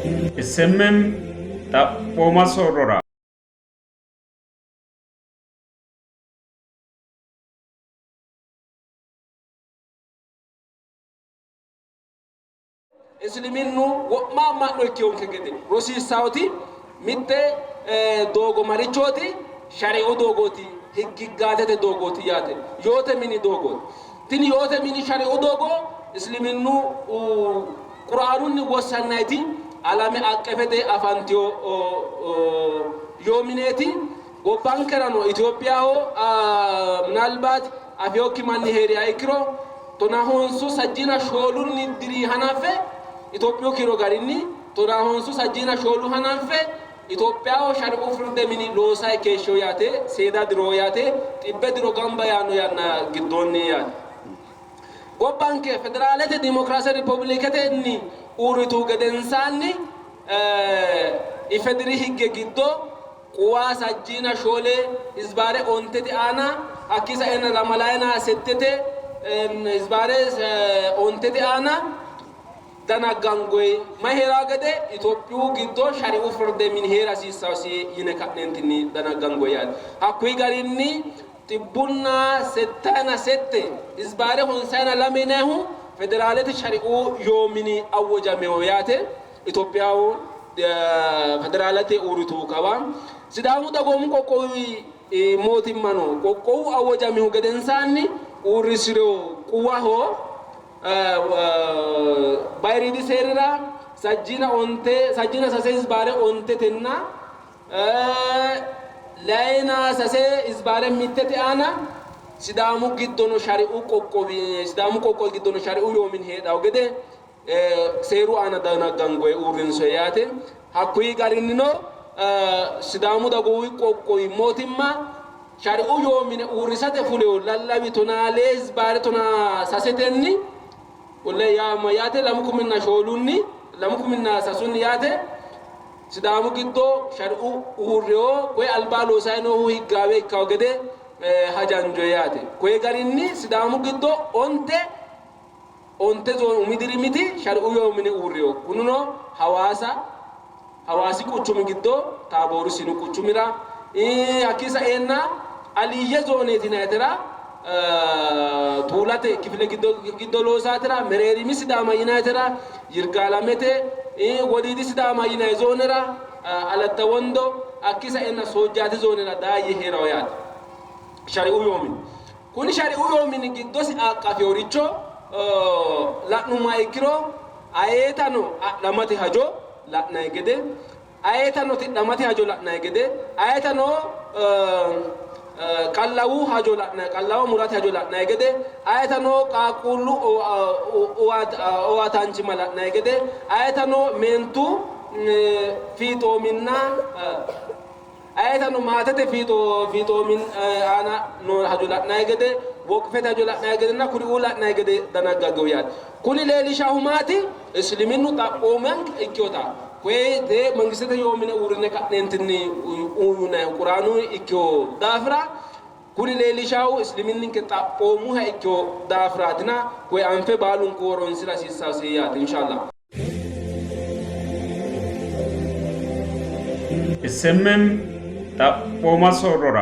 SMM Xaphooma soorrora. Isliminnu wo'ma amma'no ikkinonke gede rosiissannoti mitte doogo marichooti? Shariu doogooti, higgiggaatete doogooti yaate, yoote mini doogooti. Tini yoote mini shariu doogo isliminnu Quraanunni wossannayiti alame aqqefete afantino yoo mineeti. Gobbankerano Itophiyaho minalbaat afinokki manni hee'riha ikkiro tonahonsu sajjiina shoolunni diri hanaffe Itophiyu kiiro garinni tonahonsu sajjiina shoolu hananfe Itophiyaho shari'u firde mini loosayi keeshshino yaate, seeda diro yaate, xibbe diro gamba yaanno yanna giddoonni yaate. Gobbanke Federaalete Dimokiraase Ripubiliketenni uurrituhu gedensaanni IFEDIRI higge giddo quwa sajjiina shoole hizbaare ontete aana hakkii saenna lamalayina settete hizbaare ontete aana dana gangoyi mayi hee'raa gede Itophiyu giddo shari'u firde mini hee'ra hasiissasi yine ka'neentinni dana gangoyi yaate. Hakkuyi garinni xibbunna settayina sette hizbaare honsayina lame yinayihu federaalete shari'u yoo mini awwojamewo yaate. Itophiyaho federaalete uurritu kawa Sidaamu dagoomu qoqqowi mootimmano qoqqowu awwajamihu gedensaanni uurrisino quwaho bayiriidi seerira sajjiina onte sajjiina sase hizbaare ontetenna layina sase hizbaare mittete aana Sidaamu giddono shari'u qoqqowi Sidaamu qoqqowi giddono shari'u yoo mini heedhawo gede seeru aana danaggangoye uurrinsoye yaate. Hakkuyi garinnino Sidaamu dagoowi qoqqowi mootimma shari'u yoo mine uurrisate fuleyo lallawi tonaa lee hizbaare tonaa sasetenni wole yaa mayyaate lamu kuminna shoolunni lamu kuminna sasunni yaate Sidaamu giddo shari'u uurriyo koye albaa loosayi noohu higgaawe ikkawo gede hajanjoye yaate. Koye garinni Sidaamu giddo onte onte zoone umi dirimiti shari'u yoo mine uurriyo. Kunino Hawaasa, Hawaasi quchumi giddo Taaboori sinu quchumira, hakkii saeenna Aliyye zooneeti yinayitera Tuulate kifile giddo loosaatera, Mereerimi Sidaama yinayitera Yirgaalamete, Wodiidi Sidaama yinayi zoonera Alatta Wondo, hakkii saeenna Soojjaati zoonera Daayye hee'rawo yaate. Shari'u yoo mini. Kuni shari'u yoo mini giddosi aqqafinoricho la'nummoha ikkiro ayeetano adhamate hajo la'nanni gede, ayeetano tidhamate hajo la'nanni gede, ayeetano qallawu hajo la'nanni qallawa murate hajo la'nanni gede, ayeetano qaaqquullu owaataanchimma la'nanni gede, ayeetano meentu fiixoominna Ayetano maatete fiixoomi aana noo hajo la'nanni gede, woqfete hajo la'nanni gedenna kuriuu la'nanni gede danaggagewo yaate. Kuni leellishahu maati? Isliminnu xaphoomanke ikkinota koye dee mangistete yoo mine uurrine ka'neentinni uyinannihu Quraanu ikkino daafira kuni leellishahu isliminninke xaphoomuha ikkino daafiraatina koye anfe baalunku horonsira hasiissasi yaate inshallah. SMM Xaphooma soorrora.